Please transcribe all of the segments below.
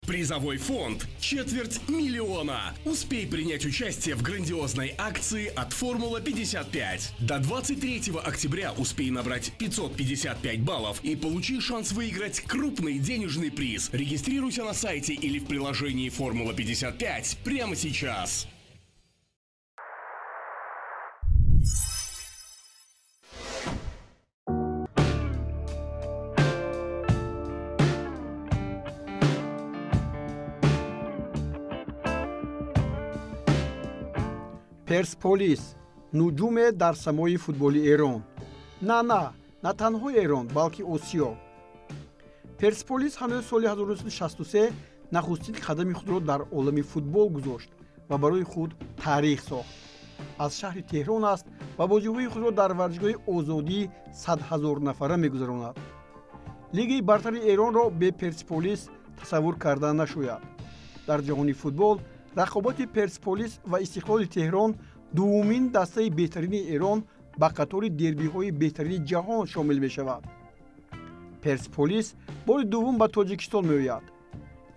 Призовой фонд 250 000. Успей принять участие в грандиозной акции от Формула-55. До 23 октября успей набрать 555 баллов и получи шанс выиграть крупный денежный приз. Регистрируйся на сайте или в приложении Формула-55 прямо сейчас. Персполис нуҷуме дар самои футболи Эрон. На танҳо Эрон, балки Осиё. Персполис ҳанӯз соли 1963 нахустин қадами худро дар олами футбол гузошт ва барои худ таърих сохт. Аз шаҳри Теҳрон аст ва бозиҳои худро дар варзишгоҳи Озодӣ 100 000 нафара мегузаронад. Лигаи бартари Эронро бе Персполис тасаввур карда нашояд. Дар ҷаҳони футбол рақобати Персполис ва Истиқлоли Теҳрон, дуввумин дастаи беҳтарини Эрон, ба қатори дербиҳои беҳтарини ҷаҳон шомил мешавад. Персполис бори дуввум ба Тоҷикистон меояд.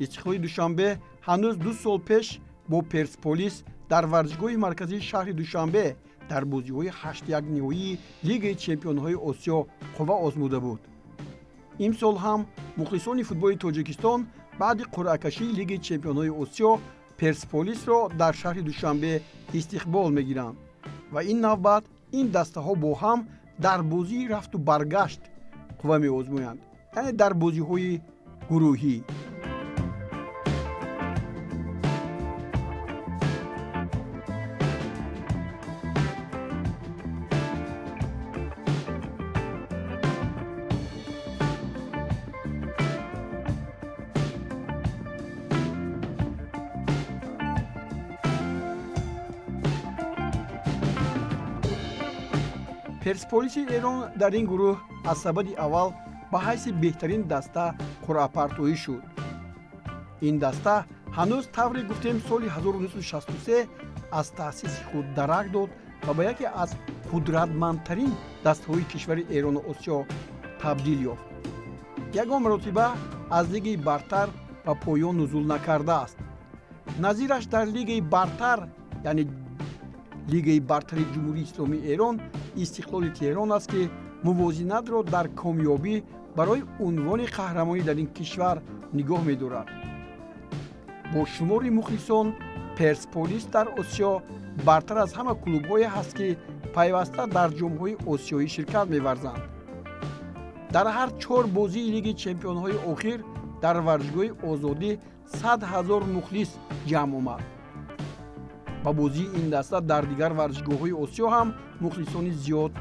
Истиқлоли Душанбе ҳанӯз 2 сол пеш бо Персполис дар варзишгоҳи марказии шаҳри Душанбе дар бозиҳои 8-1 ниҳоии Лигаи чемпионҳои Осиё қувва озмуда буд. Имсол ҳам мухлисони футболи Тоҷикистон баъди қуръакашии Лигаи чемпионҳои Осиё Персполисро дар шаҳри Душанбе истиқбол мегиранд ва ин навбат ин дастаҳо бо ҳам дар бозии рафту баргашт қувва меозмоянд, яъне дар бозиҳои гурӯҳӣ. Персполиси Эрон дар ин гурӯҳ аз сабади аввал ба ҳайси беҳтарин даста қуръапартоӣ шуд. Ин даста ҳанӯз тавре гуфтем соли 1963 аз таъсиси худ дарак дод ва ба яке аз қудратмандтарин дастаҳои кишвари Эрону Осиё табдил ёфт. Ягон маротиба аз лигаи бартар ба поён нузул накардааст. Назираш дар лигаи бартар, яъне лигаи бартари Ҷумҳурии Исломии Эрон, Истиқлоли Теҳрон аст, ки мувозинатро дар комёбӣ барои унвони қаҳрамонӣ дар ин кишвар нигоҳ медорад. Бо шумори мухлисон Персполис дар Осиё бартар аз ҳама клубҳое ҳаст, ки пайваста дар ҷомҳои осиёӣ ширкат меварзанд. Дар ҳар 4 бозии лиги чемпионҳои охир дар варзишгоҳи Озодӣ 100 000 мухлис ҷамъ омад. Ба бозии ин даста дар дигар варзишгоҳҳои Осиё ҳам мухлисони зиёд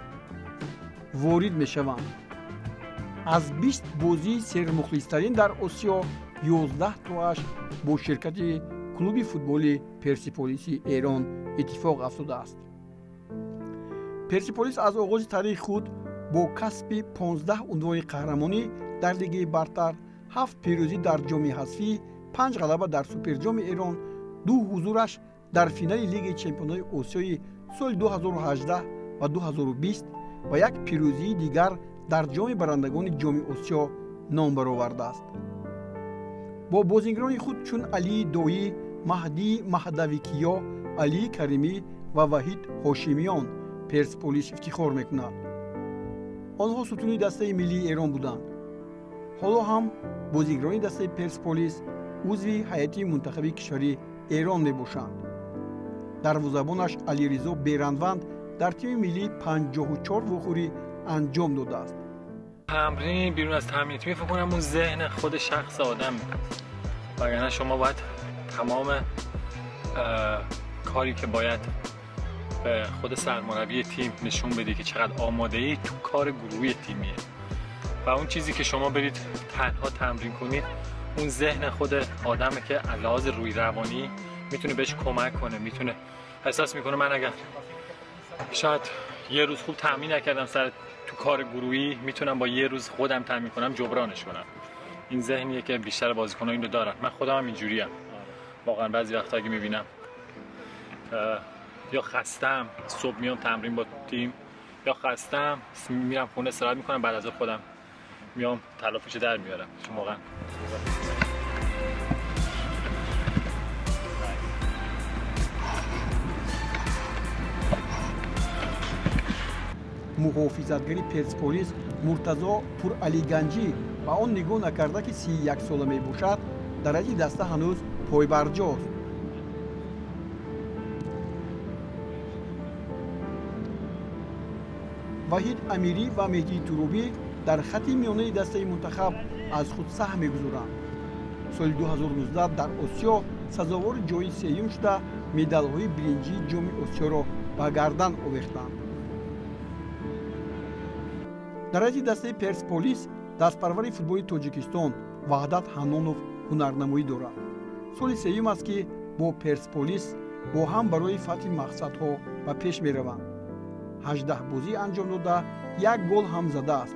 ворид мешаванд. Аз 20 бозии сермухлистарин дар Осиё 11 тоаш бо ширкати клуби футболи Персиполиси Эрон иттифоқ афтодааст. Персиполис аз оғози таърихи худ бо касби 15 унвони қаҳрамонӣ дар лигаи бартар, 7 пирӯзӣ дар ҷоми ҳазфӣ, 5 ғалаба дар суперҷоми Эрон, 2 ҳузураш дар финали Лигаи чемпионҳои Осиёи соли 2018 ва 2020 ва як пирӯзии дигар дар ҷоми барандагони ҷоми Осиё ном баровардааст. Бо бозингарони худ чун Алии Доӣ, Маҳдӣ Маҳдавикиё, Алии Каримӣ ва Ваҳид Ҳошимиён Персполис ифтихор мекунад. Онҳо сутуни дастаи миллии Эрон буданд. Ҳоло ҳам бозигарони дастаи Персполис узви ҳайати мунтахаби кишвари Эрон мебошанд. Дарвозабонаш Алиризо Беранванд дар тими миллӣ 54 вохӯрӣ анҷом додааст. تمرین بیرون از تمرین تیمی فکر کنم اون ذهن خود شخص آدم، وگرنه شما باید تمام کاری که باید به خود سرمربی تیم نشون بدی که چقدر آماده ای تو کار گروهی تیمیه و اون چیزی که شما برید تنها تمرین کنید اون ذهن خود آدمه که از لحاظ روی روانی میتونه بهش کمک کنه، میتونه احساس میکنه من اگر شاید یه روز خوب تمرین نکردم سر تو کار گروهی میتونم با یه روز خودم تمرین کنم جبرانش کنم. این ذهنیه که بیشتر بازیکن‌ها اینو دارن. من خودم هم اینجوریم واقعا. بعضی وقتا اگه میبینم یا خستم صبح میام تمرین با تیم، یا خستم میرم خونه استراحت میکنم، بعد از خودم میام تلافیشو در میارم. چون واقعا Муҳофизатгари Персполис Муртазо Пуралиганҷӣ ба он нигоҳ накарда, ки 31 сола мебошад, дар ҳайати даста ҳанӯз пойбарҷост. Ваҳид Амирӣ ва Меҳдии Туробӣ дар хати миёнаи дастаи мунтахаб аз худ саҳм мегузоранд. Соли 2019 дар Осиё сазовори ҷои сеюм шуда, медалҳои биринҷии Ҷоми Осиёро ба гардан овехтанд. Дар ҳайати дастаи Персполис дастпарвари футболи Тоҷикистон Ваҳдат Ҳаннонов ҳунарнамоӣ дорад. Соли сеюм аст, ки бо Персполис бо ҳам барои фатҳи мақсадҳо ба пеш мераванд. 18 бозӣ анҷом дода, як гол ҳам задааст.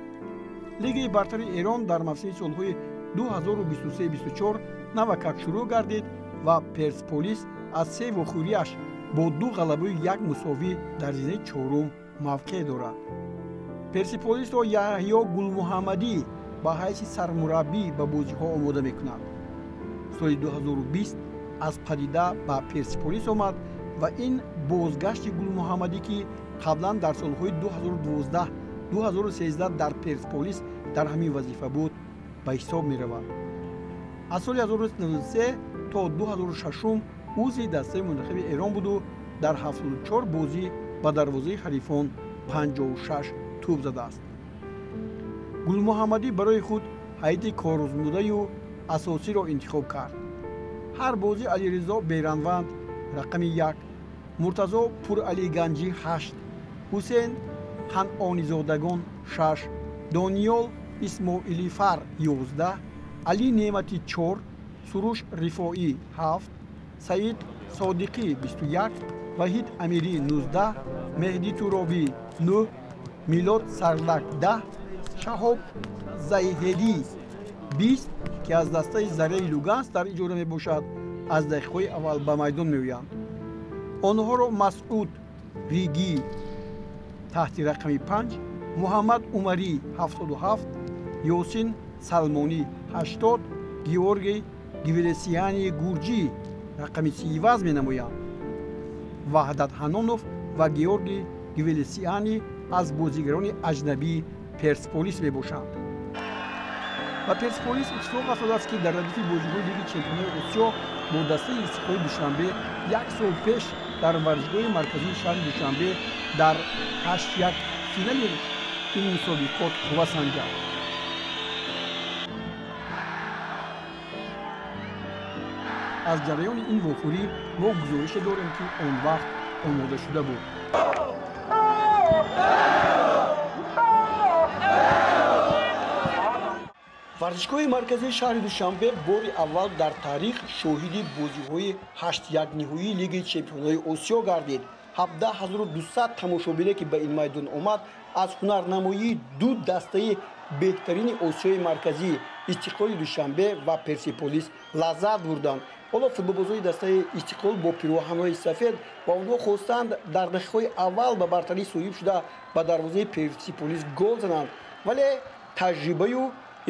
Лигаи бартари Эрон дар мавсими солҳои 2023-24 навакак шурӯъ гардид ва Персполис аз се вохӯрияш бо 2 ғалабаю 1 мусовӣ дар зинаи чорум мавқеъ дорад. Персиполисро Яҳё Гулмуҳаммадӣ ба ҳайси сармураббӣ ба бозиҳо омода мекунад. Соли 2020 аз Падида ба Персиполис омад ва ин бозгашти Гулмуҳаммадӣ, ки қаблан дар солҳои 2012-2013 дар Персполис дар ҳамин вазифа буд, ба ҳисоб меравад. Аз соли 1993 то 2006 узви дастаи мунтахаби Эрон буду дар 74 бозӣ ба дарвозаи ҳарифон 56 тӯб задааст. Гулмуҳаммадӣ барои худ ҳайати корозмудаю асосиро интихоб кард. Ҳар бозӣ Алиризо Беранванд рақами 1, Муртазо Пуралиганҷӣ 8, Ҳусейн Қанъонизодагон 6, Дониёл Исмоилифар 11, Али Неъматӣ 4, Суруш Рифоӣ 7, Саид Содиқӣ 21, Ваҳид Амирӣ 19, Меҳдӣ Туробӣ 9, Милод Сарлак 10, Шаҳоб Зайҳедӣ 20, ки аз дастаи Зареи Луганск дар иҷора мебошад, аз дақиқаҳои аввал ба майдон меоянд. Онҳоро Масъуд Ригӣ таҳти рақами 5, Муҳаммад Умарӣ 77, Ёсин Салмонӣ 80, Георгий Гвелесиани Гурҷӣ рақами 30 иваз менамоянд. Ваҳдат Ҳаннонов ва Георгий Гвелесиани аз бозигарони аҷнабии Персполис мебошанд. Ба Персполис иттифоқ афтодааст, ки дар радифи бозиҳои Лиги чемпионои Осиё бо дастаи Истиқлоли Душанбе як сол пеш дар варзишгоҳи марказии шаҳри Душанбе дар 8-1 финали ин мусобиқот қувва санҷад. Аз ҷараёни ин вохӯрӣ мо гузорише дорем, ки он вақт омода шуда буд. Варзишгоҳи марказии шаҳри Душанбе бори аввал дар таърих шоҳиди бозиҳои 8-1 ниҳоии Лигаи чемпионҳои Осиё гардид. 17200 тамошобине, ки ба ин майдон омад, аз ҳунарнамоии ду дастаи беҳтарини Осиёи Марказӣ Истиқлоли Душанбе ва Персиполис лаззат бурданд. Ҳоло футболбозони дастаи Истиқлол бо пироҳанҳои сафед ва онҳо хостанд дар дақиқаҳои аввал ба бартарӣ соҳиб шуда ба дарвозаи Персиполис гол зананд, вале таҷрибаю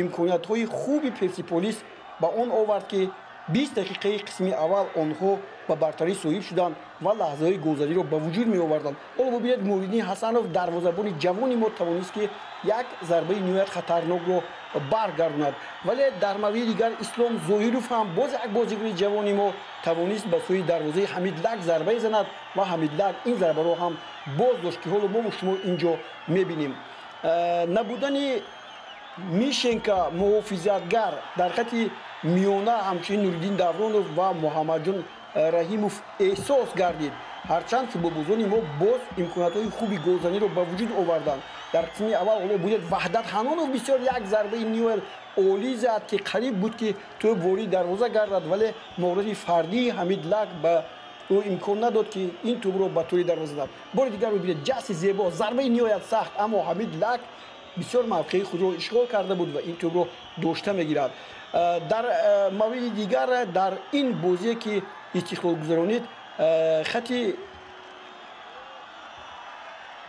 имкониятҳои хуби Персиполис ба он овард, ки 20 дақиқаи қисми аввал онҳо ба бартарӣ соҳиб шуданд ва лаҳзаҳои голзаниро ба вуҷуд меоварданд. Ҳоло бубинед, Муҳиддин Ҳасанов, дарвозабони ҷавони мо, тавонист, ки як зарбаи ниҳоят хатарнокро баргардонад, вале дар мавриди дигар Ислом Зоҳиров ҳам боз як бозигари ҷавони мо тавонист ба сӯи дарвозаи Ҳамидлак зарбае занад ва Ҳамидлак ин зарбаро ҳам боз дошт, ки ҳоло мо шумо инҷо мебинем. Набудани Мишенка муҳофизатгар дар хати миёна ҳамчунин Нуриддин Давронов ва Муҳаммадҷон Раҳимов эҳсос гардид. Ҳарчанд футболбозони мо боз имкониятҳои хуби голзаниро ба вуҷуд оварданд. Дар қисми аввал ҳоло бубинед, Ваҳдат Ҳаннонов бисёр як зарбаи ниҳоят олӣ зад, ки қариб буд, ки тӯб ворид дарвоза гардад, вале мавриди фардии Ҳамидлак ба ӯ имкон надод, ки ин тӯбро ба тӯри дарвоза зад. Бори дигар бубинед, ҷасти зебо, зарбаи ниҳоят сахт, аммо Ҳамидлак бисёр мавқеи худро ишғол карда буд ва ин тӯбро дошта мегирад. Дар мавриди дигар дар ин бозие, ки Истиқлол гузаронид, хати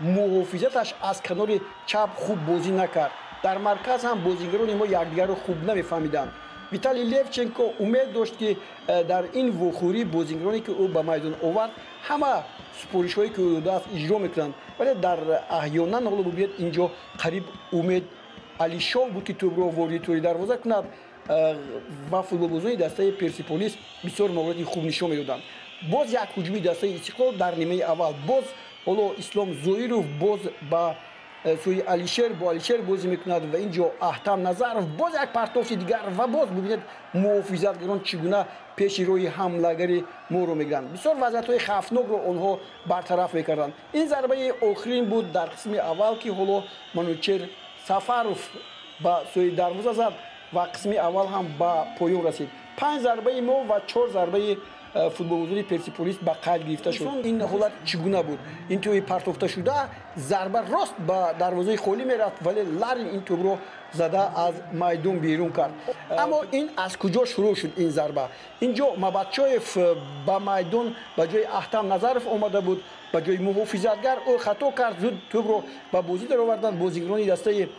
муҳофизаташ аз канори чап хуб бозӣ накард. Дар марказ ҳам бозигарони мо якдигарро хуб намефаҳмиданд. Виталий Левченко умед дошт, ки дар ин вохӯрӣ бозингароне, ки ӯ ба майдон овард, ҳама супоришҳое, ки ӯ додааст, иҷро мекунанд, вале дар аҳёнан ҳоло бубинед, инҷо қариб Умед Алишов буд, ки тӯбро вориди тӯри дарвоза кунад ва футболбозони дастаи Персиполис бисёр мавриди хуб нишон медоданд. Боз як ҳуҷуми дастаи Истиқлол дар нимаи аввал. Боз ҳоло Ислом Зоиров боз ба сӯи Алишер, бо Алишер бозӣ мекунад ва ин ҷо Аҳтам Назаров, боз як партофти дигар ва боз бубинед, муҳофизатгарон чӣ гуна пеши роҳи ҳамлагари моро мегиранд. Бисёр вазъиятҳои хавфнокро онҳо бартараф мекарданд. Ин зарбаи охирин буд дар қисми аввал, ки ҳоло Манучер Сафаров ба сӯи дарвоза зад ва қисми аввал ҳам ба поён расид. Панҷ зарбаи мо ва чор зарбаи футболбозони Персиполис ба қайд гирифта шуд. Ин ҳолат чӣ гуна буд? Ин тӯби партофта шуда, зарба рост ба дарвозаи холӣ мерафт, вале Ларин ин тӯбро зада аз майдон берун кард. Аммо ин аз куҷо шурӯъ шуд, ин зарба? Ин ҷо Мабатчоев ба майдон ба ҷои Аҳтам Назаров омада буд, ба ҷои муҳофизатгар. Ӯ хато кард, зуд тӯбро ба бозӣ дароварданд бозигарони дастаи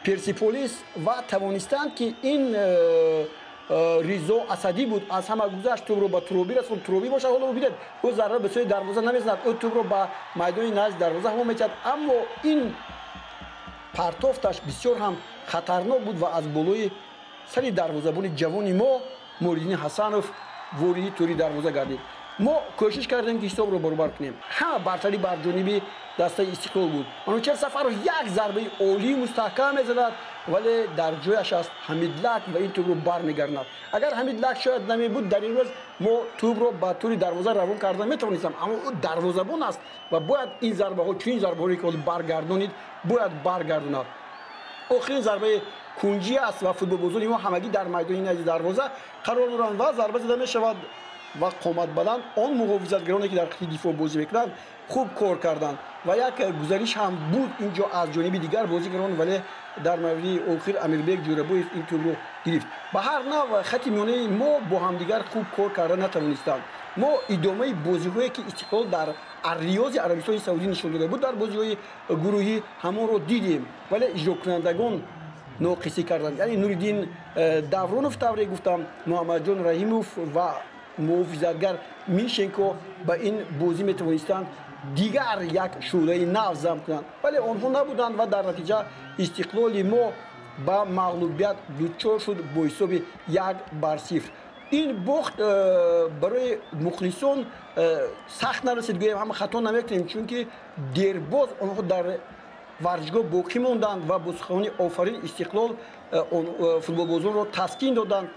Персиполис ва тавонистанд, ки ин Ризо Асадӣ буд, аз ҳама гузашт, тӯбро ба Туробӣ расонд. Туробӣ бошад, ҳоло бубинед, ӯ зарба ба сӯи дарвоза намезанад, ӯ тӯбро ба майдони назди дарвоза ҳаво метиҳад, аммо ин партофташ бисёр ҳам хатарнок буд ва аз болои сари дарвозабони ҷавони мо Муриддини Ҳасанов вориди тӯри дарвоза гардид. Мо кӯшиш кардем, ки ҳисобро баробар кунем. Ҳама бартарӣ бар ҷониби дастаи Истиқлол буд. Манучер Сафаров як зарбаи олии мустаҳкам мезанад, вале дар ҷояш аст Ҳамидлак ва ин тӯбро бармегардонад. Агар Ҳамидлак шояд намебуд, дар ин рӯз мо тӯбро ба тӯри дарвоза равон карда метавонистам, аммо ӯ дарвозабон аст ва бояд ин зарбаҳо, чунин зарбаҳое ки баргардонид, бояд баргардонад. Охирин зарбаи кунҷӣ аст ва футболбозони мо ҳамагӣ дар майдони назди дарвоза қарор доранд ва зарба зада мешавад ва қоматбаланд он муҳофизатгароне, ки дар хати дифоъ бозӣ мекунанд, хуб кор карданд ва як гузариш ҳам буд ин ҷо аз ҷониби дигар бозигарон, вале дар мавриди охир Амирбек Ҷӯрабоев ин тӯбро гирифт. Ба ҳар нав, хати миёнаи мо бо ҳамдигар хуб кор карда натавонистанд. Мо идомаи бозиҳое, ки Истиқлол дар Арриёзи Арабистони Саудӣ нишон дода буд дар бозиҳои гурӯҳӣ, ҳамонро дидем, вале иҷрокунандагон ноқисӣ карданд, яъне Нуриддин Давронов, тавре гуфтам, Муҳаммадҷон Раҳимов ва муҳофизатгар Мишенко ба ин бозӣ метавонистанд дигар як шӯълаи нав зам кунанд, вале онҳо набуданд ва дар натиҷа Истиқлоли мо ба мағлубият дучор шуд бо ҳисоби 1-0. Ин бохт барои мухлисон сахт нарасид, гӯем ҳама хато намекунем, чунки дербоз онҳо дар варзишгоҳ боқӣ монданд ва бо суханони офарин Истиқлол футболбозонро таскин доданд.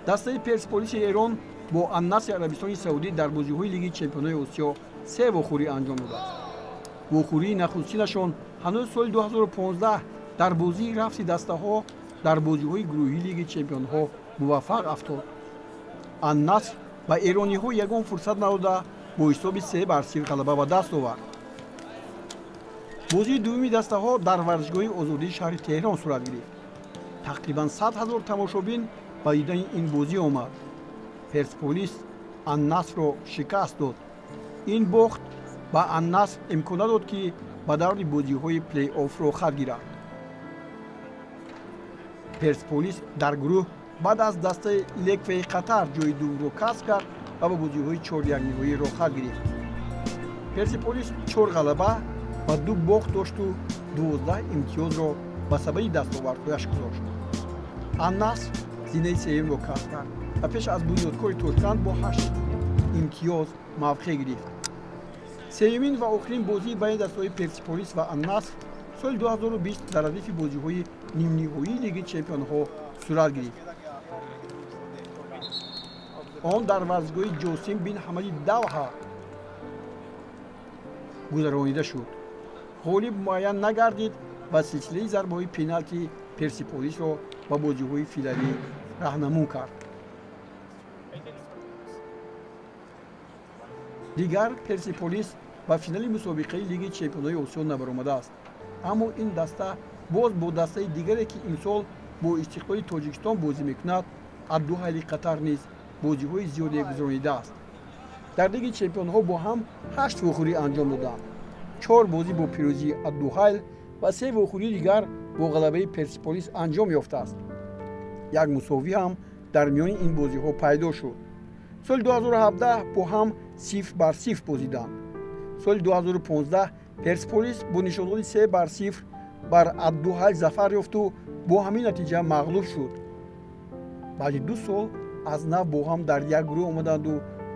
Дастаи Персполиси Эрон бо Аннасри Арабистони Саудӣ дар бозиҳои Лиги чемпионои Осиё се вохӯрӣ анҷом додааст. Вохӯрии нахустинашон ҳанӯз соли 2015 дар бозии рафти дастаҳо дар бозиҳои гурӯҳии Лиги чемпионҳо муваффақ афтод. Аннаср ба эрониҳо ягон фурсат надода, бо ҳисоби 3-0 ғалаба ба даст овард. Бозии дуввуми дастаҳо дар варзишгоҳи Озодии шаҳри Теҳрон сурат гирифт. Тақрибан 100 ҳазор тамошобин ба дидани ин бозӣ омад. Персполис Аннасрро шикаст дод. Ин бохт ба Аннаср имкон надод, ки ба даври бозиҳои плей-офф роҳхат гирад. Персполис дар гурӯҳ баъд аз дастаи Леквеи Қатар ҷои дуввумро касб кард ва ба бозиҳои чорякниҳоӣ роҳхат гирифт. Персиполис чор ғалаба ва ду бохт дошту 12 имтиёзро ба сабади дастовардҳояш гузошт. Аннаср зинаи сеюмро касб кард ва пеш аз Бунёдкори Тошканд бо 8 имтиёз мавқеъ гирифт. Сеюмин ва охирин бозии байни дастаҳои Персиполис ва Аннаср соли 2020 дар радифи бозиҳои нимниҳоии Лиги чемпионҳо сурат гирифт. Он дар варзишгоҳи Ҷосим бин Ҳамади Давҳа гузаронида шуд. Ғолиб муайян нагардид ва силсилаи зарбаҳои пеналти Персиполисро ба бозиҳои финалӣ раҳнамун кард. Дигар Персиполис ба финали мусобиқаи Лиги чемпионҳои Осиё набаромадааст. Аммо ин даста боз бо дастаи дигаре, ки имсол бо Истиқлоли Тоҷикистон бозӣ мекунад, Аддуҳайли Қатар, низ бозиҳои зиёде гузаронидааст. Дар Лиги чемпионҳо бо ҳам ҳашт вохӯрӣ анҷом доданд. Чор бозӣ бо пирӯзии Аддуҳайл ва се вохӯрии дигар бо ғалабаи Персиполис анҷом ёфтааст. Як мусовӣ ҳам дар миёни ин бозиҳо пайдо шуд. Соли 2017 бо ҳам 0-0 бозиданд. Соли 2015 Персиполис бо нишондоди 3-0 бар Аддуҳайл зафар ёфту бо ҳамин натиҷа мағлуб шуд. Баъди 2 сол аз нав бо ҳам дар як гурӯҳ омаданду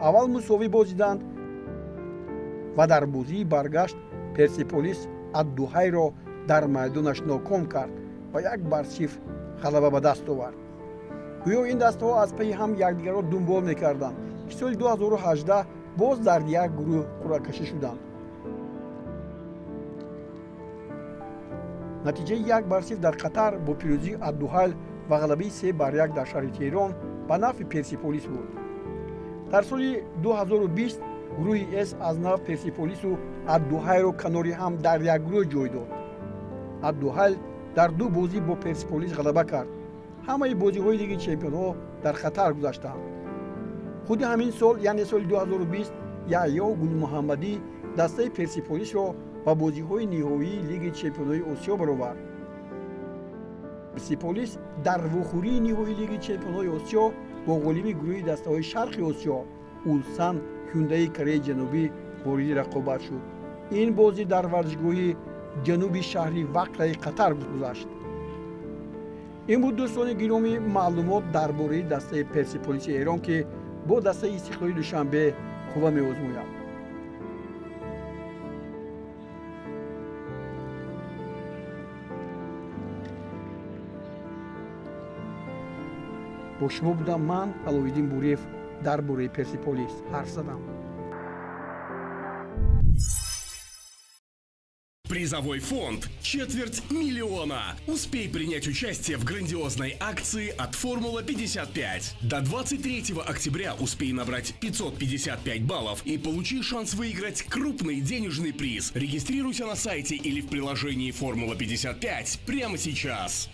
аввал мусовӣ бозиданд ва дар бозии баргашт Персиполис Аддуҳайро дар майдонаш ноком кард ва 1-0 ғалаба ба даст овард. Гӯё ин дастаҳо аз пайи ҳам якдигарро дунбол мекарданд, ки соли 2018 боз дар як гурӯҳ қуръакашӣ шуданд. Натиҷаи 1-0 дар Қатар бо пирӯзии Аддуҳайл ва ғалабаи 3-1 дар шаҳри Теҳрон ба нафъи Персиполис буд. Дар соли 2020 гурӯҳи С аз нав Персиполису Аддуҳайро канори ҳам дар як гурӯҳ ҷой дод. Аддуҳайл дар ду бозӣ бо Персиполис ғалаба кард. Ҳамаи бозиҳои Лиги чемпионҳо дар Қатар гузаштанд. Худи ҳамин сол, яъне соли 2020, Яҳё Гулмуҳаммадӣ дастаи Персиполисро ба бозиҳои ниҳоии Лиги чемпионҳои Осиё баровард. Персиполис дар вохӯрии ниҳоии Лиги чемпионҳои Осиё бо ғолиби гурӯҳи дастаҳои Шарқи Осиё Улсан Ҳюндаи Кореяи Ҷанубӣ вориди рақобат шуд. Ин бозӣ дар варзишгоҳи ҷануби шаҳри Вақраи Қатар гузашт. Ин буд, дӯстони гиромӣ, маълумот дар бораи дастаи Персиполиси Эрон, ки бо дастаи Истиқлоли Душанбе қувва меозмояд. Бо шумо будам ман, Аловиддин Буриев, дар бораи Персиполис ҳарф задам. Призовой фонд 250 000. Успей принять участие в грандиозной акции от Формула-55. До 23 октября успей набрать 555 баллов и получи шанс выиграть крупный денежный приз. Регистрируйся на сайте или в приложении Формула-55 прямо сейчас.